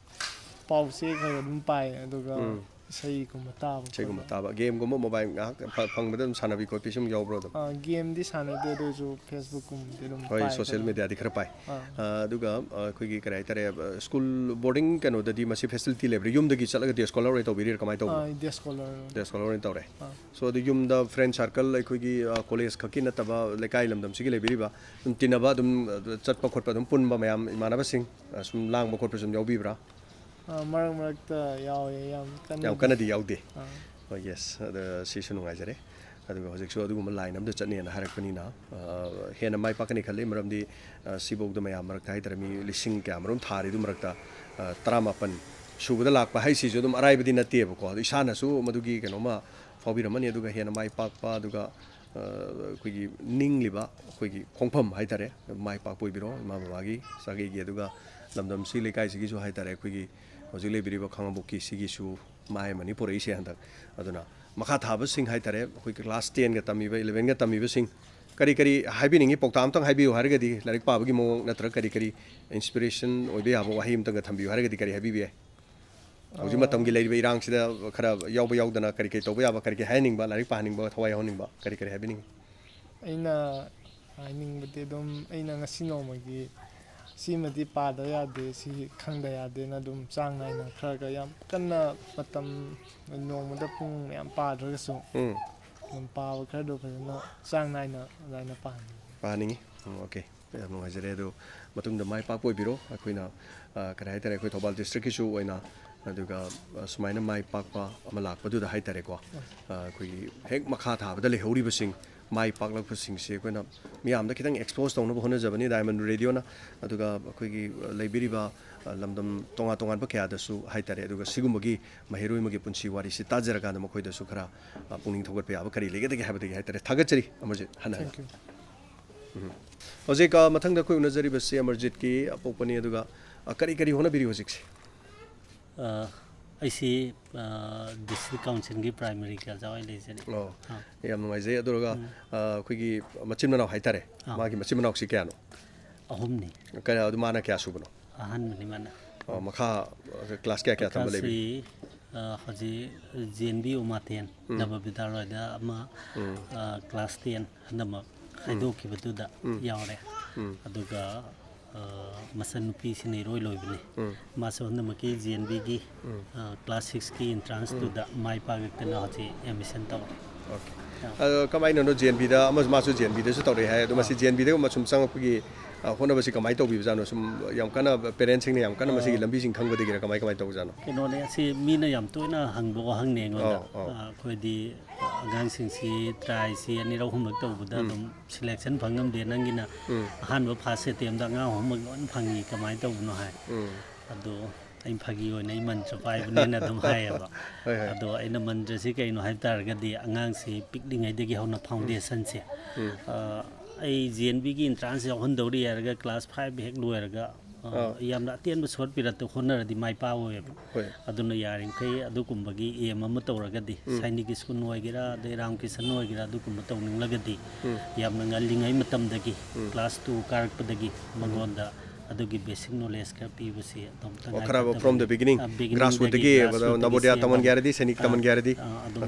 ꯄꯥꯎ ꯆꯦ ꯈꯔ ꯑꯗꯨꯝ ꯄꯥꯏ, ꯑꯗꯨꯒ ꯎꯝ꯫ ꯏꯁꯩꯒꯨꯝꯕ ꯇꯥꯕ ꯏꯁꯩꯒꯨꯝꯕ ꯈꯣꯠꯄ꯫ ꯇꯥꯕ, ꯒꯦꯝꯒꯨꯝꯕ ꯃꯣꯕꯥꯏꯜ ꯉꯥꯏꯍꯥꯛ ꯐ- ꯐꯪꯕꯗ ꯑꯗꯨꯝ ꯁꯥꯟꯅꯕꯤ ꯈꯣꯠꯄꯤ ꯁꯨꯝ ꯌꯥꯎꯕ꯭ꯔꯣ ꯑꯗꯨꯝ? ꯑꯥ, ꯒꯦꯝꯗꯤ ꯁꯥꯟꯅꯗꯦ, ꯑꯗꯨ ꯑꯣꯏꯔꯁꯨ ꯐꯦꯁꯕꯨꯛꯀꯨꯝꯕꯗꯤ ꯑꯗꯨꯝ ꯍꯣꯏ, ꯄꯥꯏ ꯁꯣꯁꯤꯌꯦꯜ ꯈꯔ꯫ ꯃꯦꯗꯤꯌꯥꯗꯤ ꯈꯔ ꯄꯥꯏ꯫ ꯑꯥ꯫ ꯑ, ꯑꯗꯨꯒ ꯑ, ꯑꯩꯈꯣꯏꯒꯤ ꯀꯔꯤ ꯍꯥꯏꯇꯥꯔꯦ, ꯑ, ꯁ꯭ꯀꯨꯜ ꯕꯣꯔꯗꯤꯡ ꯀꯩꯅꯣꯗꯗꯤ ꯃꯁꯤ ꯐꯦꯁꯤꯂꯤꯇꯤ ꯂꯩꯕ꯭ꯔꯥ? ꯌꯨꯝꯗꯒꯤ ꯆꯠꯂꯒ ꯗꯦ ꯁ꯭ꯀꯣꯂꯔ ꯑꯣꯏꯅ ꯇꯧꯕꯤꯔꯤꯔꯥ, ꯀꯃꯥꯏꯅ ꯇꯧꯕꯅꯣ? ꯑꯥ, ꯗꯦ ꯁ꯭ꯀꯣꯂꯔ꯫ ꯗꯦ ꯁ꯭ꯀꯣꯂꯔ ꯑꯣꯏꯅ ꯇꯧꯔꯦ꯫ ꯑꯥ꯫ ꯁꯣ ꯑꯗꯨ ꯌꯨꯝꯗ ꯐ꯭ꯔꯦꯟ ꯁꯥꯔꯀꯜ, ꯑꯩꯈꯣꯏꯒꯤ ꯑ, ꯀꯣꯂꯦꯖ ꯈꯛꯀꯤ ꯅꯠꯇꯕ ꯂꯩꯀꯥꯏ ꯂꯝꯗꯝꯁꯤꯒꯤ ꯂꯩꯕꯤꯔꯤꯕ ꯑꯗꯨꯝ ꯇꯤꯟꯅꯕ, ꯑꯗꯨꯝ ꯑ, ꯆꯠꯄ ꯈꯣꯠꯄ, ꯑꯗꯨꯝ ꯄꯨꯟꯕ ꯃꯌꯥꯝ ꯏꯃꯥꯟꯅꯕꯁꯤꯡ ꯑ, ꯁꯨꯝ ꯂꯥꯡꯕ ꯈꯣꯠꯄ ꯁꯨꯝ ꯌꯥꯎꯕꯤꯕ꯭ꯔꯥ? ꯑꯥ, ꯃꯔꯛ ꯃꯔꯛꯇ ꯌꯥꯎꯋꯦ, ꯌꯥꯝ ꯀꯟꯅꯗꯤ꯫ ꯌꯥꯝ ꯀꯟꯅꯗꯤ ꯌꯥꯎꯗꯦ꯫ ꯑꯥ꯫ ꯍꯣꯏ, ꯌꯦꯁ꯫ ꯑꯗ ꯁꯤꯁꯨ ꯅꯨꯡꯉꯥꯏꯖꯔꯦ꯫ ꯑꯗꯨꯒ ꯍꯧꯖꯤꯛꯁꯨ ꯑꯗꯨꯒꯨꯝꯕ ꯂꯥꯏꯟ ꯑꯃꯗ ꯆꯠꯅꯦꯅ ꯍꯥꯏꯔꯛꯄꯅꯤꯅ, ꯑ, ꯍꯦꯟꯅ ꯃꯥꯏ ꯄꯥꯛꯀꯅꯤ ꯈꯜꯂꯤ꯫ ꯃꯔꯝꯗꯤ, ꯑ, ꯁꯤꯐꯧꯗ ꯃꯌꯥꯝ ꯃꯔꯛꯇ ꯍꯥꯏꯇꯥꯔꯦ, ꯃꯤ ꯂꯤꯁꯤꯡ ꯀꯌꯥꯃꯔꯨꯝ ꯊꯥꯔꯤꯗꯨ ꯃꯔꯛꯇ, ꯑ, ꯇꯔꯥꯃꯥꯄꯟ ꯁꯨꯕꯗ ꯂꯥꯛꯄ ꯍꯥꯏꯁꯤꯁꯨ ꯑꯗꯨꯝ ꯑꯔꯥꯏꯕꯗꯤ ꯅꯠꯇꯦꯕꯀꯣ꯫ ꯑꯗꯨ ꯏꯁꯥꯅꯁꯨ ꯃꯗꯨꯒꯤ ꯀꯩꯅꯣꯝꯃ ꯐꯥꯎꯕꯤꯔꯝꯃꯅꯤ꯫ ꯑꯗꯨꯒ ꯍꯦꯟꯅ ꯃꯥꯏ ꯄꯥꯛꯄ, ꯑꯗꯨꯒ, ꯑ, ꯑꯩꯈꯣꯏꯒꯤ ꯅꯤꯡꯂꯤꯕ ꯑꯩꯈꯣꯏꯒꯤ ꯈꯣꯡꯐꯝ ꯍꯥꯏꯇꯥꯔꯦ, ꯃꯥꯏ ꯄꯥꯛꯄ ꯑꯣꯏꯕꯤꯔꯣ ꯏꯃꯥ ꯕꯕꯥꯒꯤ, ꯁꯥꯒꯩꯒꯤ, ꯑꯗꯨꯒ ꯂꯝꯗꯝꯁꯤ ꯂꯩꯀꯥꯏꯁꯤꯒꯤꯁꯨ ꯍꯥꯏꯇꯥꯔꯦ, ꯑꯩꯈꯣꯏꯒꯤ ꯍꯧꯖꯤꯛ ꯂꯩꯕꯤꯔꯤꯕ ꯈꯥꯉꯕꯣꯛꯀꯤ ꯁꯤꯒꯤꯁꯨ ꯃꯥꯏ ꯑꯃꯅꯤ ꯄꯨꯔꯛꯏꯁꯦ ꯍꯟꯗꯛ꯫ ꯑꯗꯨꯅ ꯃꯈꯥ ꯊꯥꯕꯁꯤꯡ ꯍꯥꯏꯇꯥꯔꯦ, ꯑꯩꯈꯣꯏ ꯀ꯭ꯂꯥꯁ ꯇꯦꯟꯒ ꯇꯝꯃꯤꯕ, ꯏꯂꯚꯦꯟꯒ ꯇꯝꯃꯤꯕꯁꯤꯡ ꯀꯔꯤ ꯀꯔꯤ ꯍꯥꯏꯕꯤꯅꯤꯡꯉꯤ? ꯄꯥꯎꯇꯥꯛ ꯑꯝꯇꯪ ꯍꯥꯏꯕꯤꯌꯨ ꯍꯥꯏꯔꯒꯗꯤ, ꯂꯥꯏꯔꯤꯛ ꯄꯥꯕꯒꯤ ꯃꯑꯣꯡ ꯅꯠꯇ꯭ꯔꯒ ꯀꯔꯤ ꯀꯔꯤ ꯏꯟꯁꯄꯤꯔꯦꯁꯟ ꯑꯣꯏꯕ ꯌꯥꯕ ꯋꯥꯍꯩ ꯑꯝꯇꯪꯒ ꯊꯝꯕꯤꯌꯨ ꯍꯥꯏꯔꯒꯗꯤ ꯀꯔꯤ ꯍꯥꯏꯕꯤꯕ ꯌꯥꯏ? ꯍꯧꯖꯤꯛ ꯃꯇꯝꯒꯤ ꯂꯩꯔꯤꯕ ꯏꯔꯥꯡꯁꯤꯗ ꯈꯔ ꯌꯥꯎꯕ ꯌꯥꯎꯗꯅ ꯀꯔꯤ ꯀꯔꯤ ꯇꯧꯕ ꯌꯥꯕ, ꯀꯔꯤ ꯀꯔꯤ ꯍꯥꯏꯍꯟꯅꯤꯡꯕ, ꯂꯥꯏꯔꯤꯛ ꯄꯥꯍꯟꯅꯤꯡꯕ, ꯊꯋꯥꯏ ꯌꯥꯎꯍꯟꯅꯤꯡꯕ ꯀꯔꯤ ꯀꯔꯤ ꯍꯥꯏꯕꯤꯅꯤꯡꯉꯤ? ꯑꯩꯅ ꯍꯥꯏꯅꯤꯡꯕꯗꯤ ꯑꯗꯨꯝ ꯑꯩꯅ ꯉꯁꯤ ꯅꯣꯡꯃꯒꯤ ꯁꯤꯃꯗꯤ ꯄꯥꯗ ꯌꯥꯗꯦ, ꯁꯤ ꯈꯪꯗ ꯌꯥꯗꯦꯅ ꯑꯗꯨꯝ ꯆꯥꯡ ꯅꯥꯏꯅ ꯈꯔ ꯈꯔ, ꯌꯥꯝ ꯀꯟꯅ ꯃꯇꯝ ꯅꯣꯡꯃꯗ ꯄꯨꯡ ꯃꯌꯥꯝ ꯄꯥꯗ꯭ꯔꯒꯁꯨ ꯎꯝ꯫ ꯑꯗꯨꯝ ꯄꯥꯕ ꯈꯔꯗꯣ ꯐꯖꯅ ꯆꯥꯡ ꯅꯥꯏꯅ ꯑꯗꯨꯃꯥꯏꯅ ꯄꯥꯍꯟꯅꯤꯡꯉꯤ꯫ ꯄꯥꯍꯟꯅꯤꯡꯉꯤ꯫ ꯎꯝ, ꯑꯣꯀꯦ꯫ ꯌꯥꯝ ꯅꯨꯡꯉꯥꯏꯖꯔꯦ꯫ ꯑꯗꯣ ꯃꯇꯨꯡꯗ ꯃꯥꯏ ꯄꯥꯛꯄ ꯑꯣꯏꯕꯤꯔꯣ꯫ ꯑꯩꯈꯣꯏꯅ, ꯑ, ꯀꯔꯤ ꯍꯥꯏꯇꯥꯔꯦ, ꯑꯩꯈꯣꯏ ꯊꯧꯕꯥꯜ ꯗꯤꯁꯇ꯭ꯔꯤꯛꯀꯤꯁꯨ ꯑꯣꯏꯅ, ꯑꯗꯨꯒ, ꯑ, ꯁꯨꯃꯥꯏꯅ ꯃꯥꯏ ꯄꯥꯛꯄ ꯑꯃ ꯂꯥꯛꯄꯗꯨꯗ ꯍꯥꯏꯇꯥꯔꯦꯀꯣ, ꯑ, ꯑꯩꯈꯣꯏꯒꯤ ꯍꯦꯛ ꯃꯈꯥ ꯊꯥꯕꯗ ꯂꯩꯍꯧꯔꯤꯕꯁꯤꯡ, ꯃꯥꯏ ꯄꯥꯛꯂꯛꯄꯁꯤꯡꯁꯦ ꯑꯩꯈꯣꯏꯅ ꯃꯤꯌꯥꯝꯗ ꯈꯤꯇꯪ expose ꯇꯧꯅꯕ ꯍꯣꯠꯅꯖꯕꯅꯤ Diamond Radio ꯅ꯫ ꯑꯗꯨꯒ ꯑꯩꯈꯣꯏꯒꯤ, ꯑ, ꯂꯩꯕꯤꯔꯤꯕ, ꯑ, ꯂꯝꯗꯝ ꯇꯣꯉꯥꯟ ꯇꯣꯉꯥꯟꯕ ꯀꯌꯥꯗꯁꯨ ꯍꯥꯏꯇꯥꯔꯦ, ꯑꯗꯨꯒ ꯁꯤꯒꯨꯝꯕꯒꯤ ꯃꯍꯩꯔꯣꯏ ꯑꯃꯒꯤ ꯄꯨꯟꯁꯤ ꯋꯥꯔꯤꯁꯤ ꯇꯥꯖꯔꯀꯥꯟꯗ ꯃꯈꯣꯏꯗꯁꯨ ꯈꯔ, ꯑ, ꯄꯨꯛꯅꯤꯡ ꯊꯧꯒꯠꯄ ꯌꯥꯕ ꯀꯔꯤ ꯂꯩꯒꯗꯒꯦ ꯍꯥꯏꯕꯗꯒꯤ ꯍꯥꯏꯇꯥꯔꯦ꯫ ꯊꯥꯒꯠꯆꯔꯤ, ꯑꯃꯔꯖꯤꯠ, ꯍꯟꯅ ꯍꯟꯅ꯫ Thank you꯫ ꯎꯝ꯫ ꯍꯧꯖꯤꯛ, ꯑ, ꯃꯊꯪꯗ ꯑꯩꯈꯣꯏ ꯎꯅꯖꯔꯤꯕꯁꯤ ꯑꯃꯔꯖꯤꯠꯀꯤ ꯑꯄꯣꯛꯄꯅꯤ, ꯑꯗꯨꯒ, ꯑ, ꯀꯔꯤ ꯀꯔꯤ ꯍꯣꯠꯅꯕꯤꯔꯤ ꯍꯧꯖꯤꯛꯁꯦ? ꯑ, ꯑꯩꯁꯤ, ꯑ, ꯗꯤꯁꯇ꯭ꯔꯤꯛ ꯀꯥꯎꯟꯁꯤꯜꯒꯤ ꯄ꯭ꯔꯥꯏꯃꯔꯤꯒꯤ ꯑꯣꯖꯥ ꯑꯣꯏꯅ ꯂꯩꯖꯔꯤ꯫ ꯑꯣ, ꯑꯥ꯫ ꯌꯥꯝ ꯅꯨꯡꯉꯥꯏꯖꯩ꯫ ꯑꯗꯨꯒ, ꯎꯝ꯫ ꯑ, ꯑꯩꯈꯣꯏꯒꯤ ꯃꯆꯤꯟ ꯃꯅꯥꯎ ꯍꯥꯏꯇꯥꯔꯦ, ꯑꯥ꯫ ꯃꯥꯒꯤ ꯃꯆꯤꯟ ꯃꯅꯥꯎꯁꯤ ꯀꯌꯥꯅꯣ? ꯑꯍꯨꯝꯅꯤ꯫ ꯀꯌꯥ, ꯑꯗꯨ ꯃꯥꯅ ꯀꯌꯥ ꯁꯨꯕꯅꯣ? ꯑꯍꯥꯟꯕꯅꯤ ꯃꯥꯅ꯫ ꯑꯣ, ꯃꯈꯥ, ꯑ, ꯀ꯭ꯂꯥꯁ ꯀꯌꯥ ꯀꯌꯥ ꯇꯝꯕ ꯂꯩꯕꯤ? ꯀ꯭ꯂꯥꯁꯁꯤ, ꯑ, ꯍꯧꯖꯤꯛ ꯖꯤ ꯑꯦꯟ ꯕꯤ ꯎꯃꯥꯊꯦꯟ ꯎꯝ꯫ ꯅꯕꯣꯗꯌꯥ ꯍꯥꯏꯗ ꯑꯃ, ꯎꯝ꯫ ꯑ, ꯀ꯭ꯂꯥꯁ ꯇꯦꯟ ꯍꯟꯗꯛꯃꯛ ꯎꯝ꯫ ꯍꯥꯏꯗꯣꯛꯈꯤꯕꯗꯨꯗ ꯎꯝ꯫ ꯌꯥꯎꯔꯦ꯫ ꯎꯝ꯫ ꯑꯗꯨꯒ, ꯑ, ꯃꯆꯟꯅꯨꯄꯤꯁꯤꯅ ꯏꯔꯣꯏ ꯂꯣꯏꯕꯅꯤ꯫ ꯎꯝ꯫ ꯃꯥꯁꯨ ꯍꯟꯗꯛꯃꯛꯀꯤ ꯖꯤ ꯑꯦꯟ ꯕꯤꯒꯤ, ꯎꯝ꯫ ꯑ, ꯀ꯭ꯂꯥꯁ ꯁꯤꯛꯁꯀꯤ ꯑꯦꯟꯇ꯭ꯔꯥꯟꯁꯇꯨꯗ ꯎꯝ꯫ ꯃꯥꯏ ꯄꯥꯛꯂꯛꯇꯅ ꯍꯧꯖꯤꯛ ꯑꯦꯗꯃꯤꯁꯟ ꯇꯧꯔꯦ꯫ ꯑꯣꯀꯦ꯫ ꯑꯥ꯫ ꯑꯗꯣ ꯀꯃꯥꯏꯅꯅꯣ ꯖꯤ ꯑꯦꯟ ꯕꯤꯗ ꯑꯃ, ꯃꯥꯁꯨ ꯖꯤ ꯑꯦꯟ ꯕꯤꯗꯁꯨ ꯇꯧꯔꯛꯑꯦ ꯍꯥꯏ, ꯑꯗꯣ ꯃꯁꯤ ꯑꯥ꯫ ꯖꯤ ꯑꯦꯟ ꯕꯤꯗꯒꯨꯝꯕ ꯁꯨꯝ ꯆꯪꯉꯛꯄꯒꯤ, ꯑ, ꯍꯣꯠꯅꯕꯁꯤ ꯀꯃꯥꯏꯅ ꯇꯧꯕꯤꯕꯖꯥꯠꯅꯣ? ꯁꯨꯝ ꯌꯥꯝ ꯀꯟꯅ ꯄꯦꯔꯦꯟꯁꯁꯤꯡꯅ ꯌꯥꯝ ꯀꯟꯅ ꯃꯁꯤꯒꯤ ꯑꯥ꯫ ꯂꯝꯕꯤꯁꯤꯡ ꯈꯪꯕꯗꯒꯤꯔ ꯀꯃꯥꯏ, ꯀꯃꯥꯏꯅ ꯇꯧꯕꯖꯥꯠꯅꯣ? ꯀꯩꯅꯣꯅꯦ, ꯑꯁꯤ ꯃꯤꯅ ꯌꯥꯝ ꯇꯣꯏꯅ ꯍꯪꯕ ꯋꯥꯍꯪꯅꯦ ꯑꯩꯉꯣꯟꯗ꯫ ꯑꯧ, ꯑꯧ꯫ ꯑ, ꯑꯩꯈꯣꯏꯗꯤ ꯑꯉꯥꯡꯁꯤꯡꯁꯤ ꯇ꯭ꯔꯥꯏꯁꯤ ꯑꯅꯤꯔꯛ ꯑꯍꯨꯝꯂꯛ ꯇꯧꯕꯗ ꯎꯝ꯫ ꯑꯗꯨꯝ ꯁꯦꯂꯦꯛꯁꯟ ꯐꯪꯉꯝꯗꯦ, ꯅꯪꯒꯤꯅ ꯎꯝ꯫ ꯑꯍꯥꯟꯕ ꯐꯥꯔꯁ ꯑꯦꯇꯦꯝꯗ ꯑꯉꯥꯡ ꯑꯍꯨꯝꯃꯛ ꯂꯣꯏꯅ ꯐꯪꯉꯤ, ꯀꯃꯥꯏꯅ ꯇꯧꯕꯅꯣ ꯍꯥꯏ꯫ ꯎꯝ꯫ ꯑꯗꯣ ꯑꯩꯅ ꯐꯥꯒꯤ ꯑꯣꯏꯅ ꯑꯩ ꯃꯟꯇ꯭ꯔ ꯄꯥꯏꯕꯅꯦꯅ ꯑꯗꯨꯝ ꯍꯥꯏꯌꯦꯕ꯫ ꯍꯣꯏ, ꯍꯣꯏ꯫ ꯑꯗꯣ ꯑꯩꯅ ꯃꯟꯇ꯭ꯔꯁꯤ ꯀꯩꯅꯣ ꯍꯥꯏꯕ ꯇꯥꯔꯒꯗꯤ, ꯑꯉꯥꯡꯁꯤ ꯄꯤꯛꯂꯤꯉꯩꯗꯒꯤ ꯍꯧꯅ ꯎꯝ꯫ ꯐꯥꯎꯟꯗꯦꯁꯟꯁꯦ, ꯎꯝ꯫ ꯑ, ꯑꯩ ꯖꯤ ꯑꯦꯟ ꯕꯤꯒꯤ ꯑꯦꯟꯇ꯭ꯔꯥꯟꯁ ꯌꯥꯎꯍꯟꯗꯧꯔꯤ ꯍꯥꯏꯔꯒ ꯀ꯭ꯂꯥꯁ ꯐꯥꯏꯚ ꯍꯦꯛ ꯂꯣꯏꯔꯒ, ꯑ, ꯑꯥ꯫ ꯌꯥꯝꯅ ꯑꯇꯦꯟꯕ ꯁꯣꯔꯠ ꯄꯤꯔꯠꯇ ꯍꯣꯠꯅꯔꯗꯤ ꯃꯥꯏ ꯄꯥꯛꯑꯣꯏꯕ꯫ ꯍꯣꯏ꯫ ꯑꯗꯨꯅ ꯌꯥꯔꯤꯃꯈꯩ ꯑꯗꯨꯒꯨꯝꯕꯒꯤ ꯑꯦꯝ ꯑꯃ ꯇꯧꯔꯒꯗꯤ, ꯎꯝ꯫ ꯁꯥꯏꯅꯤꯛ ꯁ꯭ꯀꯨꯜ ꯑꯣꯏꯒꯦꯔꯥ, ꯑꯗꯩ ꯔꯥꯃꯀ꯭ꯔꯤꯁꯟ ꯑꯣꯏꯒꯦꯔꯥ, ꯑꯗꯨꯒꯨꯝꯕ ꯇꯧꯅꯤꯡꯂꯒꯗꯤ, ꯎꯝ꯫ ꯌꯥꯝꯅ ꯉꯜꯂꯤꯉꯩ ꯃꯇꯝꯗꯒꯤ, ꯎꯝ꯫ ꯀ꯭ꯂꯥꯁ ꯇꯨ ꯀꯥꯔꯛꯄꯗꯒꯤ ꯎꯝ꯫ ꯃꯉꯣꯟꯗ ꯑꯗꯨꯒꯤ basic knowledge ꯈꯔ ꯄꯤꯕꯁꯤ ꯑꯗꯨꯝ ꯑꯣ, ꯈꯔ from the beginning, grassroot ꯇꯒꯤ ꯅꯕꯣꯗꯤꯌꯥ ꯇꯝꯍꯟꯒꯦ ꯍꯥꯏꯔꯗꯤ, ꯁꯩꯅꯤꯛ ꯇꯝꯍꯟꯒꯦ ꯍꯥꯏꯔꯗꯤ,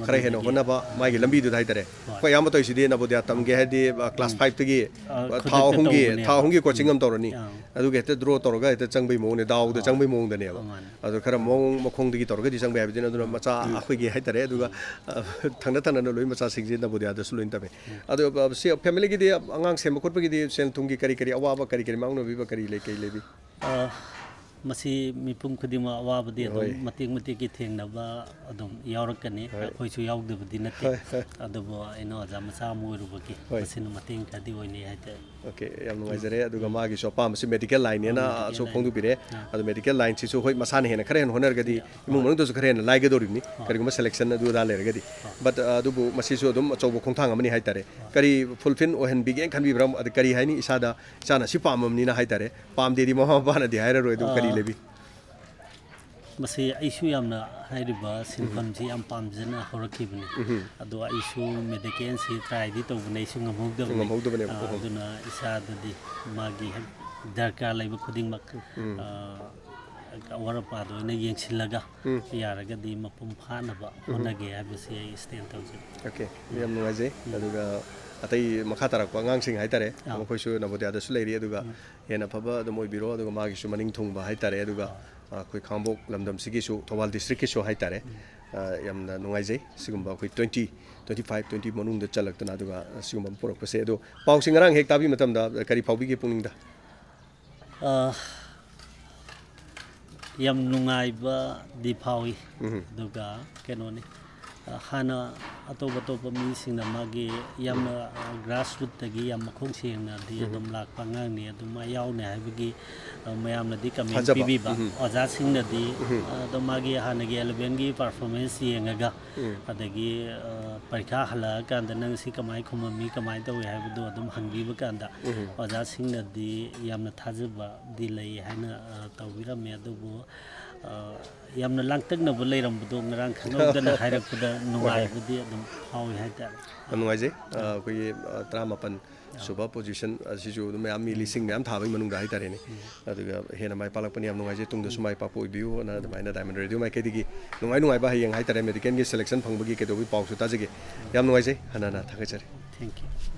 ꯈꯔ ꯍꯦꯟꯅ ꯍꯣꯠꯅꯕ ꯃꯥꯒꯤ ꯂꯝꯕꯤꯗꯨꯗ ꯍꯥꯏꯇꯥꯔꯦ꯫ ꯑꯩꯈꯣꯏ ꯑꯌꯥꯝꯕ ꯇꯧꯔꯤꯁꯤꯗꯤ ꯅꯕꯣꯗꯤꯌꯥ ꯇꯝꯒꯦ ꯍꯥꯏꯔꯗꯤ class five ꯇꯒꯤ ꯊꯥ ꯑꯍꯨꯝꯒꯤ ꯊꯥ ꯑꯍꯨꯝꯒꯤ coaching ꯑꯃ ꯇꯧꯔꯅꯤ꯫ ꯑꯗꯨꯒ ꯍꯦꯛꯇ draw ꯇꯧꯔꯒ ꯍꯦꯛꯇ ꯆꯪꯕꯩ ꯃꯑꯣꯡꯅꯦ, ꯗꯥꯎꯗ ꯆꯪꯕꯩ ꯃꯑꯣꯡꯗꯅꯦꯕ꯫ ꯑꯗꯣ ꯈꯔ ꯃꯑꯣꯡ ꯃꯈꯣꯡꯗꯒꯤ ꯇꯧꯔꯒꯗꯤ ꯆꯪꯕ ꯌꯥꯏ ꯍꯥꯏꯕꯗꯨꯅ, ꯑꯗꯨꯅ ꯃꯆꯥ ꯑꯩꯈꯣꯏꯒꯤ ꯍꯥꯏꯇꯥꯔꯦ꯫ ꯑꯗꯨꯒ ꯊꯪꯅ ꯊꯪꯅꯅ ꯂꯣꯏ ꯃꯆꯥꯁꯤꯡꯁꯦ ꯅꯕꯣꯗꯤꯌꯥꯗꯁꯨ ꯂꯣꯏꯅ ꯇꯝꯃꯦ꯫ ꯑꯗꯣ ꯁꯤ family ꯒꯤꯗꯤ ꯑꯉꯥꯡ ꯁꯦꯝꯕ ꯈꯣꯠꯄꯒꯤꯗꯤ ꯁꯦꯜ ꯊꯨꯝꯒꯤ ꯀꯔꯤ ꯀꯔꯤ ꯑꯋꯥꯕ, ꯀꯔꯤ ꯀꯔꯤ ꯃꯥꯌꯣꯛꯅꯕꯤꯕ ꯀꯔꯤ ꯂꯩ, ꯀꯔꯤ ꯂꯩꯕꯤ? ꯃꯁꯤ ꯃꯤꯄꯨꯝ ꯈꯨꯗꯤꯡꯃꯛ ꯑꯋꯥꯕꯗꯤ ꯑꯗꯨꯝ ꯃꯇꯦꯛ ꯃꯇꯦꯛꯀꯤ ꯊꯦꯡꯅꯕ ꯑꯗꯨꯝ ꯌꯥꯎꯔꯛꯀꯅꯤ꯫ ꯑꯩꯈꯣꯏꯁꯨ ꯌꯥꯎꯗꯕꯗꯤ ꯅꯠꯇꯦ꯫ ꯑꯗꯨꯕꯨ ꯑꯩꯅ ꯑꯣꯖꯥ ꯃꯆꯥ ꯑꯃ ꯑꯣꯏꯔꯨꯕꯒꯤ ꯃꯁꯤꯅ ꯃꯇꯦꯡ ꯈꯔꯗꯤ ꯑꯣꯏꯅꯩ ꯍꯥꯏꯇꯥꯔꯦ꯫ Okay, ꯌꯥꯝ ꯅꯨꯡꯉꯥꯏꯖꯔꯦ꯫ ꯑꯗꯨꯒ ꯃꯥꯒꯤꯁꯨ ꯑꯄꯥꯝꯕꯁꯤ medical line ꯅꯦꯅ ꯁꯨ ꯐꯣꯡꯗꯣꯛꯄꯤꯔꯦ꯫ ꯑꯗꯣ medical line ꯁꯤꯁꯨ ꯍꯣꯏ, ꯃꯁꯥꯅ ꯍꯦꯟꯅ ꯈꯔ ꯍꯦꯟꯅ ꯍꯣꯠꯅꯔꯒꯗꯤ ꯏꯃꯨꯡ ꯃꯅꯨꯡꯗꯁꯨ ꯈꯔ ꯍꯦꯟꯅ ꯂꯥꯏꯒꯗꯧꯔꯤꯕꯅꯤ, ꯀꯔꯤꯒꯨꯝꯕ selection ꯑꯗꯨ ꯑꯗꯥ ꯂꯩꯔꯒꯗꯤ꯫ But ꯑꯗꯨꯕꯨ ꯃꯁꯤꯁꯨ ꯑꯗꯨꯝ ꯑꯆꯧꯕ ꯈꯣꯡꯊꯥꯡ ꯑꯃꯅꯤ ꯍꯥꯏꯇꯥꯔꯦ꯫ ꯀꯔꯤ fulfill ꯑꯣꯏꯍꯟꯕꯤꯒꯦꯅ ꯈꯟꯕꯤꯕ꯭ꯔꯥ? ꯑꯗ ꯀꯔꯤ ꯍꯥꯏꯅꯤ, ꯏꯁꯥꯗ, ꯏꯆꯥꯅ ꯁꯤ ꯄꯥꯝꯃꯕꯅꯤꯅ ꯍꯥꯏꯇꯥꯔꯦ꯫ ꯄꯥꯝꯗꯦꯗꯤ ꯃꯃꯥ ꯃꯄꯥꯅꯗꯤ ꯍꯥꯏꯔꯔꯣꯏ꯫ ꯑꯗꯨ ꯀꯔꯤ ꯂꯩꯕꯤ? ꯃꯁꯤ ꯑꯩꯁꯨ ꯌꯥꯝꯅ ꯍꯥꯏꯔꯤꯕ ꯁꯤꯟꯐꯝꯁꯤ ꯌꯥꯝ ꯄꯥꯝꯖꯅ ꯍꯧꯔꯛꯈꯤꯕꯅꯤ꯫ ꯑꯗꯣ ꯑꯩꯁꯨ medical ꯁꯤ try ꯗꯤ ꯇꯧꯕꯅꯦ, ꯑꯩꯁꯨ ꯉꯝꯍꯧꯗꯕꯅꯤ꯫ ꯉꯝꯍꯧꯗꯕꯅꯦꯕ꯫ ꯑꯥ, ꯑꯣꯍꯣ꯫ ꯑꯗꯨꯅ ꯏꯁꯥꯗꯗꯤ ꯃꯥꯒꯤ ꯍꯦꯛ ꯗꯔꯀꯥꯔ ꯂꯩꯕ ꯈꯨꯗꯤꯡꯃꯛ, ꯑꯥ, ꯑꯋꯥꯠ ꯑꯄꯥꯗꯣ ꯑꯩꯅ ꯌꯦꯡꯁꯤꯜꯂꯒ, ꯌꯥꯔꯒꯗꯤ ꯃꯄꯨꯡ ꯐꯥꯅꯕ ꯍꯣꯠꯅꯒꯦ ꯍꯥꯏꯕꯁꯤ ꯑꯩ stand ꯇꯧꯖꯩ꯫ Okay, ꯌꯥꯝ ꯅꯨꯡꯉꯥꯏꯖꯩ꯫ ꯑꯗꯨꯒ ꯑꯇꯩ ꯃꯈꯥ ꯇꯥꯔꯛꯄ ꯑꯉꯥꯡꯁꯤꯡ ꯍꯥꯏꯇꯥꯔꯦ, ꯑꯥ꯫ ꯃꯈꯣꯏꯁꯨ ꯅꯕꯣꯗꯤꯌꯥꯗꯁꯨ ꯂꯩꯔꯤ꯫ ꯑꯗꯨꯒ ꯍꯦꯟꯅ ꯐꯕ ꯑꯗꯨꯝ ꯑꯣꯏꯕꯤꯔꯣ꯫ ꯑꯗꯨꯒ ꯃꯥꯒꯤꯁꯨ ꯃꯅꯤꯡ ꯊꯨꯡꯕ ꯍꯥꯏꯇꯥꯔꯦ꯫ ꯑꯗꯨꯒ ꯑꯩꯈꯣꯏ ꯈꯥꯉꯕꯣꯛ ꯂꯝꯗꯝꯁꯤꯒꯤꯁꯨ, ꯊꯧꯕꯥꯜ district ꯀꯤꯁꯨ ꯍꯥꯏꯇꯥꯔꯦ, ꯑ, ꯌꯥꯝꯅ ꯅꯨꯡꯉꯥꯏꯖꯩ꯫ ꯁꯤꯒꯨꯝꯕ ꯑꯩꯈꯣꯏ twenty, twenty five, twenty ꯃꯅꯨꯡꯗ ꯆꯜꯂꯛꯇꯅ, ꯑꯗꯨꯒ ꯁꯤꯒꯨꯝꯕ ꯑꯃ ꯄꯨꯔꯛꯄꯁꯦ꯫ ꯑꯗꯣ ꯄꯥꯎꯁꯤ ꯉꯔꯥꯡ ꯍꯦꯛ ꯇꯥꯕꯤ ꯃꯇꯝꯗ ꯀꯔꯤ ꯐꯥꯎꯕꯤꯒꯦ ꯄꯨꯛꯅꯤꯡꯗ? ꯑ, ꯌꯥꯝ ꯅꯨꯡꯉꯥꯏꯕꯗꯤ ꯐꯥꯎꯏ꯫ ꯑꯗꯨꯒ ꯀꯩꯅꯣꯅꯤ, ꯑ, ꯍꯥꯟꯅ ꯑꯇꯣꯞ ꯑꯇꯣꯞꯄ ꯃꯤꯁꯤꯡꯅ ꯃꯥꯒꯤ ꯌꯥꯝꯅ, ꯑ, grassroot ꯇꯒꯤ ꯌꯥꯝ ꯃꯈꯣꯡ ꯁꯦꯡꯅꯗꯤ ꯑꯗꯨꯝ ꯂꯥꯛꯄ ꯑꯉꯥꯡꯅꯤ, ꯑꯗꯨꯝ ꯃꯥ ꯌꯥꯎꯅꯤ ꯍꯥꯏꯕꯒꯤ, ꯑ, ꯃꯌꯥꯝꯅꯗꯤ comment ꯊꯥꯖꯕ꯫ ꯄꯤꯕꯤꯕ꯫ ꯑꯣꯖꯥꯁꯤꯡꯅꯗꯤ, ꯑ, ꯑꯗꯨꯝ ꯃꯥꯒꯤ ꯍꯥꯟꯅꯒꯤ eleven ꯒꯤ performance ꯌꯦꯡꯉꯒ, ꯑꯗꯒꯤ, ꯑ, ꯄꯔꯤꯈꯥ ꯍꯜꯂꯛꯑꯀꯥꯟꯗ ꯅꯪ ꯁꯤ ꯀꯃꯥꯏꯅ ꯈꯨꯝꯃꯝꯃꯤ, ꯀꯃꯥꯏꯅ ꯇꯧꯏ ꯍꯥꯏꯕꯗꯣ ꯑꯗꯨꯝ ꯍꯪꯕꯤꯕ ꯀꯥꯟꯗ, ꯑꯣꯖꯥꯁꯤꯡꯅꯗꯤ ꯌꯥꯝꯅ ꯊꯥꯖꯕꯗꯤ ꯂꯩ ꯍꯥꯏꯅ, ꯑ, ꯇꯧꯕꯤꯔꯝꯃꯦ꯫ ꯑꯗꯨꯕꯨ ꯑ, ꯌꯥꯝꯅ ꯂꯥꯡꯇꯛꯅꯕ ꯂꯩꯔꯝꯕꯗꯣ ꯉꯔꯥꯡ ꯈꯪꯍꯧꯗꯅ ꯍꯥꯏꯔꯛꯄꯗ ꯅꯨꯡꯉꯥꯏꯕꯗꯤ ꯑꯗꯨꯝ ꯐꯥꯎꯏ ꯍꯥꯏꯇꯥꯔꯦ꯫ ꯌꯥꯝ ꯅꯨꯡꯉꯥꯏꯖꯩ꯫ ꯑ, ꯑꯩꯈꯣꯏꯒꯤ, ꯑ, ꯇꯔꯥꯃꯥꯄꯟ ꯁꯨꯕ ꯄꯣꯖꯤꯁꯟ ꯑꯁꯤꯁꯨ ꯑꯗꯨꯝ ꯃꯌꯥꯝ, ꯃꯤ ꯂꯤꯁꯤꯡ ꯃꯌꯥꯝ ꯊꯥꯕꯒꯤ ꯃꯅꯨꯡꯗ ꯍꯥꯏꯇꯥꯔꯦꯅꯦ꯫ ꯑꯗꯨꯒ ꯍꯦꯟꯅ ꯃꯥꯏ ꯄꯥꯛꯂꯛꯄꯅꯤ꯫ ꯌꯥꯝ ꯅꯨꯡꯉꯥꯏꯖꯩ꯫ ꯇꯨꯡꯗꯁꯨ ꯃꯥꯏ ꯄꯥꯛꯄ ꯑꯣꯏꯕꯤꯌꯨ꯫ ꯑꯗꯨꯃꯥꯏꯅ ꯗꯥꯏꯃꯟ ꯔꯦꯗꯤꯑꯣ ꯃꯥꯏꯀꯩꯗꯒꯤ ꯅꯨꯡꯉꯥꯏ ꯅꯨꯡꯉꯥꯏꯕ ꯍꯌꯦꯡ ꯍꯥꯏꯇꯥꯔꯦ, ꯃꯦꯗꯤꯀꯦꯜꯒꯤ ꯁꯦꯂꯦꯛꯁꯟ ꯐꯪꯕꯒꯤ ꯀꯩꯗꯧꯕꯒꯤ ꯄꯥꯎꯁꯨ ꯇꯥꯖꯒꯦ꯫ ꯌꯥꯝ ꯅꯨꯡꯉꯥꯏꯖꯩ꯫ ꯍꯟꯅ ꯍꯟꯅ ꯊꯥꯒꯠꯆꯔꯤ꯫ Thank you꯫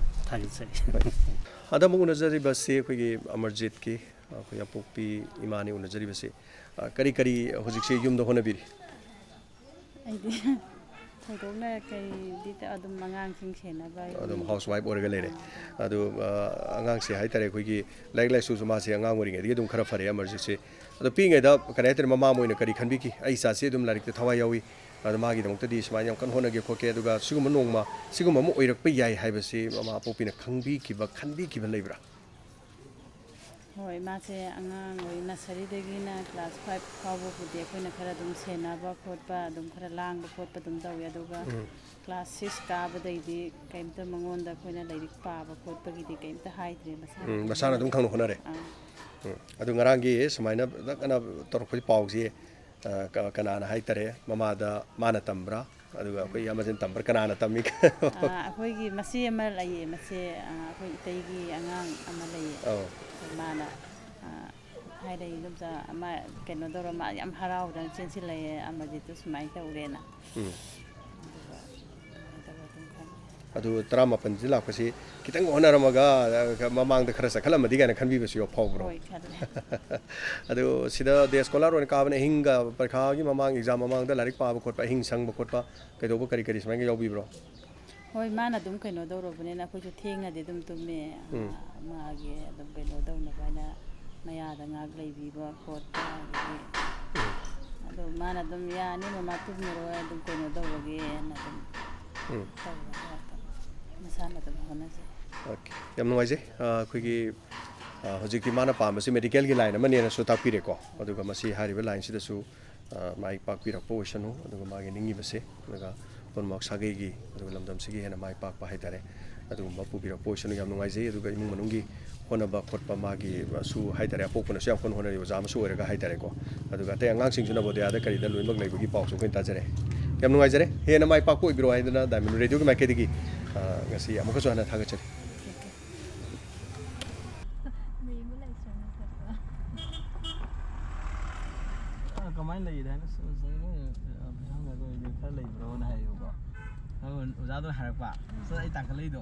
ꯊꯥꯒꯠꯆꯔꯤ꯫ ꯍꯟꯗꯛ ꯑꯃꯨꯛ ꯎꯅꯖꯔꯤꯕꯁꯤ ꯑꯩꯈꯣꯏꯒꯤ ꯑꯃꯔꯖꯤꯠꯀꯤ, ꯑꯩꯈꯣꯏ ꯑꯄꯣꯛꯄꯤ ꯏꯃꯥꯅꯤ ꯎꯅꯖꯔꯤꯕꯁꯤ꯫ ꯑ, ꯀꯔꯤ ꯀꯔꯤ ꯍꯧꯖꯤꯛꯁꯤ ꯌꯨꯝꯗ ꯍꯣꯠꯅꯕꯤꯔꯤ? ꯑꯩꯗꯤ ꯊꯣꯏꯗꯣꯛꯅ ꯀꯩꯗꯤ ꯇ-, ꯑꯗꯨꯝ ꯑꯉꯥꯡꯁꯤꯡ ꯁꯦꯟꯅꯕ ꯑꯗꯨꯝ ꯌꯨꯝꯒꯤ ꯍꯥꯎꯁ ꯋꯥꯏꯐ ꯑꯣꯏꯔꯒ ꯂꯩꯔꯦ꯫ ꯑꯗꯨ, ꯑ, ꯑꯉꯥꯡꯁꯦ ꯍꯥꯏꯇꯥꯔꯦ, ꯑꯩꯈꯣꯏꯒꯤ ꯂꯥꯏꯔꯤꯛ ꯂꯥꯏꯁꯨꯁꯨ ꯃꯥꯁꯦ ꯑꯉꯥꯡ ꯑꯣꯏꯔꯤꯉꯩꯗꯒꯤ ꯑꯗꯨꯝ ꯈꯔ ꯐꯔꯦ ꯑꯃꯔꯖꯤꯠꯁꯦ꯫ ꯑꯗꯣ ꯄꯤꯛꯏꯉꯩꯗ ꯀꯔꯤ ꯍꯥꯏꯇꯥꯔꯦ, ꯃꯃꯥ ꯑꯃ ꯑꯣꯏꯅ ꯀꯔꯤ ꯈꯟꯕꯤꯈꯤ? "ꯑꯩ ꯏꯆꯥꯁꯤ ꯑꯗꯨꯝ ꯂꯥꯏꯔꯤꯛꯇ ꯊꯋꯥꯏ ꯌꯥꯎꯏ, ꯑꯗꯣ ꯃꯥꯒꯤꯗꯃꯛꯇꯗꯤ ꯁꯨꯃꯥꯏꯅ ꯌꯥꯝ ꯀꯟꯅ ꯍꯣꯠꯅꯒꯦ ꯈꯣꯠꯀꯦ"? ꯑꯗꯨꯒ ꯁꯤꯒꯨꯝꯕ ꯅꯣꯡꯃ ꯁꯤꯒꯨꯝꯕ ꯑꯃ ꯑꯣꯏꯔꯛꯄ ꯌꯥꯏ ꯍꯥꯏꯕꯁꯤ ꯃꯃꯥ ꯑꯄꯣꯛꯄꯤꯅ ꯈꯪꯕꯤꯈꯤꯕ, ꯈꯟꯕꯤꯈꯤꯕ ꯂꯩꯕ꯭ꯔꯥ? ꯍꯣꯏ, ꯃꯥꯁꯦ ꯑꯉꯥꯡ ꯑꯣꯏ ꯅꯁꯔꯤꯗꯒꯤꯅ ꯀ꯭ꯂꯥꯁ ꯐꯥꯏꯚ ꯐꯥꯎꯕꯕꯨꯗꯤ ꯑꯩꯈꯣꯏꯅ ꯈꯔ ꯑꯗꯨꯝ ꯁꯦꯟꯅꯕ ꯈꯣꯠꯄ, ꯑꯗꯨꯝ ꯈꯔ ꯂꯥꯡꯕ ꯈꯣꯠꯄ ꯑꯗꯨꯝ ꯇꯧꯋꯤ꯫ ꯑꯗꯨꯒ ꯀ꯭ꯂꯥꯁ ꯁꯤꯛꯁ ꯀꯥꯕꯗꯩꯗꯤ ꯀꯩꯝꯇ ꯃꯉꯣꯟꯗ ꯑꯩꯈꯣꯏꯅ ꯂꯥꯏꯔꯤꯛ ꯄꯥꯕ ꯈꯣꯠꯄꯒꯤꯗꯤ ꯀꯩꯝꯇ ꯍꯥꯏꯗ꯭ꯔꯦ꯫ ꯃꯁꯥꯅ ꯎꯝ, ꯃꯁꯥꯅ ꯑꯗꯨꯝ ꯈꯪꯅ ꯍꯣꯠꯅꯔꯦ꯫ ꯑꯥ꯫ ꯎꯝ꯫ ꯑꯗꯨ ꯉꯔꯥꯡꯒꯤ ꯁꯨꯃꯥꯏꯅ ꯅꯛꯅ ꯇꯧꯔꯛꯄꯒꯤ ꯄꯥꯎꯁꯤ, ꯑ, ꯀ-, ꯀꯅꯥꯅ ꯍꯥꯏꯇꯥꯔꯦ, ꯃꯃꯥꯗ ꯃꯥꯅ ꯇꯝꯕ꯭ꯔꯥ, ꯑꯗꯨꯒ ꯑꯩꯈꯣꯏ ꯏꯌꯥꯝꯕꯁꯤꯅ ꯇꯝꯕ꯭ꯔꯥ, ꯀꯅꯥꯅ ꯇꯝꯃꯤ? ꯑꯥ, ꯑꯩꯈꯣꯏꯒꯤ ꯃꯆꯦ ꯑꯃ ꯂꯩꯌꯦ꯫ ꯃꯆꯦ, ꯑꯥ, ꯑꯩꯈꯣꯏ ꯏꯇꯩꯒꯤ ꯑꯉꯥꯡ ꯑꯃ ꯂꯩꯌꯦ꯫ ꯑꯧ꯫ ꯑꯗꯣ ꯃꯥꯅ, ꯑꯥ, ꯍꯥꯏꯔꯛꯏ, "ꯏꯗꯣꯝꯆꯥ, ꯑꯃ ꯀꯩꯅꯣ ꯇꯧꯔ", ꯃꯥ ꯌꯥꯝ ꯍꯔꯥꯎꯗꯅ ꯆꯦꯟꯁꯤꯜꯂꯛꯑꯦ, "ꯑꯃꯔꯖꯤꯠꯇꯨ ꯁꯨꯃꯥꯏꯅ ꯇꯧꯔꯦꯅ"꯫ ꯎꯝ꯫ ꯑꯗꯨꯒ ꯑꯗꯨꯃꯥꯏꯅ ꯇꯧꯔ ꯑꯗꯨꯝ ꯈꯪꯉꯦ꯫ ꯑꯗꯨ ꯇꯔꯥꯃꯥꯄꯟꯁꯤ ꯂꯥꯛꯄꯁꯤ ꯈꯤꯇꯪ ꯍꯣꯠꯅꯔꯝꯃꯒ, ꯑ, ꯃꯃꯥꯡꯗ ꯈꯔ ꯆꯠꯈꯠꯂꯝꯃꯗꯤ ꯀꯥꯏꯅ ꯈꯟꯕꯤꯕꯁꯨ ꯌꯥꯎ-, ꯐꯥꯎꯕ꯭ꯔꯣ? ꯍꯣꯏ, ꯈꯜꯂꯦ꯫ ꯑꯗꯨ ꯁꯤꯗ ꯗꯦ ꯁ꯭ꯀꯣꯂꯥꯔ ꯑꯣꯏꯅ ꯀꯥꯕꯅ ꯑꯍꯤꯡꯒ, ꯄꯔꯤꯈꯥꯒꯤ ꯃꯃꯥꯡ, ꯑꯦꯛꯖꯥꯝ ꯃꯃꯥꯡꯗ ꯂꯥꯏꯔꯤꯛ ꯄꯥꯕ ꯈꯣꯠꯄ, ꯑꯍꯤꯡ ꯁꯪꯕ ꯈꯣꯠꯄ, ꯀꯩꯗꯧꯕ ꯀꯔꯤ ꯀꯔꯤ ꯁꯨꯃꯥꯏꯅ ꯌꯥꯎꯕꯤꯕ꯭ꯔꯣ? ꯍꯣꯏ, ꯃꯥꯅ ꯑꯗꯨꯝ ꯀꯩꯅꯣ ꯇꯧꯔꯕꯅꯤꯅ ꯑꯩꯈꯣꯏꯁꯨ ꯊꯦꯡꯅꯗꯤ ꯑꯗꯨꯝ ꯇꯨꯝꯃꯦ꯫ ꯎꯝ꯫ ꯑꯥ, ꯃꯥꯒꯤ ꯑꯗꯨꯝ ꯀꯩꯅꯣ ꯇꯧꯅꯕ ꯍꯥꯏꯅ ꯃꯌꯥꯗ ꯉꯥꯏꯍꯥꯛ ꯂꯩꯕꯤꯕ ꯈꯣꯠꯄ, ꯑꯗꯒꯤ ꯑꯗꯣ ꯃꯥꯅ ꯑꯗꯨꯝ, "ꯌꯥꯅꯤ ꯃꯃꯥ, ꯇꯨꯝꯃꯨꯔꯣ, ꯑꯗꯨꯝ ꯀꯩꯅꯣ ꯇꯧꯔꯒꯦꯅ" ꯑꯗꯨꯝ ꯎꯝ꯫ ꯇꯧꯔꯒ ꯑꯗꯨꯝ ꯃꯁꯥꯅ ꯑꯗꯨꯝ ꯍꯣꯠꯅꯖꯩ꯫ ꯑꯣꯀꯦ꯫ ꯌꯥꯝ ꯅꯨꯡꯉꯥꯏꯖꯩ꯫ ꯑ, ꯑꯩꯈꯣꯏꯒꯤ, ꯑ, ꯍꯧꯖꯤꯛꯇꯤ ꯃꯥꯅ ꯄꯥꯝꯕꯁꯤ ꯃꯦꯗꯤꯀꯦꯜꯒꯤ ꯂꯥꯏꯟ ꯑꯃꯅꯦꯅꯁꯨ ꯇꯥꯛꯄꯤꯔꯦꯀꯣ꯫ ꯑꯗꯨꯒ ꯃꯁꯤ ꯍꯥꯏꯔꯤꯕ ꯂꯥꯏꯟꯁꯤꯗꯁꯨ, ꯑ, ꯃꯥꯏ ꯄꯥꯛꯄꯤꯔꯛꯄ ꯑꯣꯏꯁꯅꯨ꯫ ꯑꯗꯨꯒ ꯃꯥꯒꯤ ꯅꯤꯡꯉꯤꯕꯁꯦ, ꯑꯗꯨꯒ ꯄꯨꯝꯅꯃꯛ ꯁꯥꯒꯩꯒꯤ ꯑꯗꯨꯒ ꯂꯝꯗꯝꯁꯤꯒꯤ ꯍꯦꯟꯅ ꯃꯥꯏ ꯄꯥꯛꯄ ꯍꯥꯏꯇꯥꯔꯦ, ꯑꯗꯨꯒꯨꯝꯕ ꯄꯨꯕꯤꯔꯛꯄ ꯑꯣꯏꯁꯅꯨ꯫ ꯌꯥꯝ ꯅꯨꯡꯉꯥꯏꯖꯩ꯫ ꯑꯗꯨꯒ ꯏꯃꯨꯡ ꯃꯅꯨꯡꯒꯤ ꯍꯣꯠꯅꯕ ꯈꯣꯠꯄ, ꯃꯥꯒꯤ ꯁꯨ ꯍꯥꯏꯇꯥꯔꯦ, ꯑꯄꯣꯛꯄꯅꯁꯨ ꯌꯥꯝ ꯀꯟꯅ ꯍꯣꯠꯅꯔꯤ, ꯑꯣꯖꯥ ꯑꯃꯁꯨ ꯑꯣꯏꯔꯒ ꯍꯥꯏꯇꯥꯔꯦꯀꯣ꯫ ꯑꯗꯨꯒ ꯑꯇꯩ ꯑꯉꯥꯡꯁꯤꯡꯁꯨ ꯅꯕꯣꯗꯤꯌꯥꯗ ꯀꯔꯤꯗ ꯂꯣꯏꯅꯃꯛ ꯂꯩꯕꯒꯤ ꯄꯥꯎꯁꯨ ꯑꯩꯈꯣꯏꯅ ꯇꯥꯖꯔꯦ꯫ ꯌꯥꯝ ꯅꯨꯡꯉꯥꯏꯖꯔꯦ꯫ ꯍꯦꯟꯅ ꯃꯥꯏ ꯄꯥꯛꯄ ꯑꯣꯏꯕꯤꯔꯣ ꯍꯥꯏꯗꯅ ꯗꯥꯏꯃꯟ ꯔꯦꯗꯤꯑꯣꯒꯤ ꯃꯥꯏꯀꯩꯗꯒꯤ, ꯑ, ꯉꯁꯤ ꯑꯃꯨꯛꯀꯁꯨ ꯍꯟꯅ ꯊꯥꯒꯠꯆꯔꯤ꯫ ꯃꯌꯨꯝꯗ ꯂꯩꯁꯤꯔꯥ ꯅꯠꯇ꯭ꯔꯒ? ꯑ, ꯀꯃꯥꯏꯅ ꯂꯩꯔꯤ ꯍꯥꯏꯅ ꯁꯨꯝ, ꯁꯨꯝ ꯃꯣꯏ, ꯑ, ꯄꯩꯁꯥ ꯍꯪꯅꯕ ꯑꯣꯏꯔꯗꯤ ꯈꯔ ꯂꯩꯕ꯭ꯔꯣꯅ ꯍꯥꯏꯌꯦꯕꯀꯣ꯫ ꯑꯗꯨꯒ ꯑꯣꯖꯥꯗꯨꯅ ꯍꯥꯏꯔꯛꯄ, "ꯁꯤꯗ ꯑꯩ ꯇꯥꯡꯈꯠꯂꯛꯏꯗꯣ,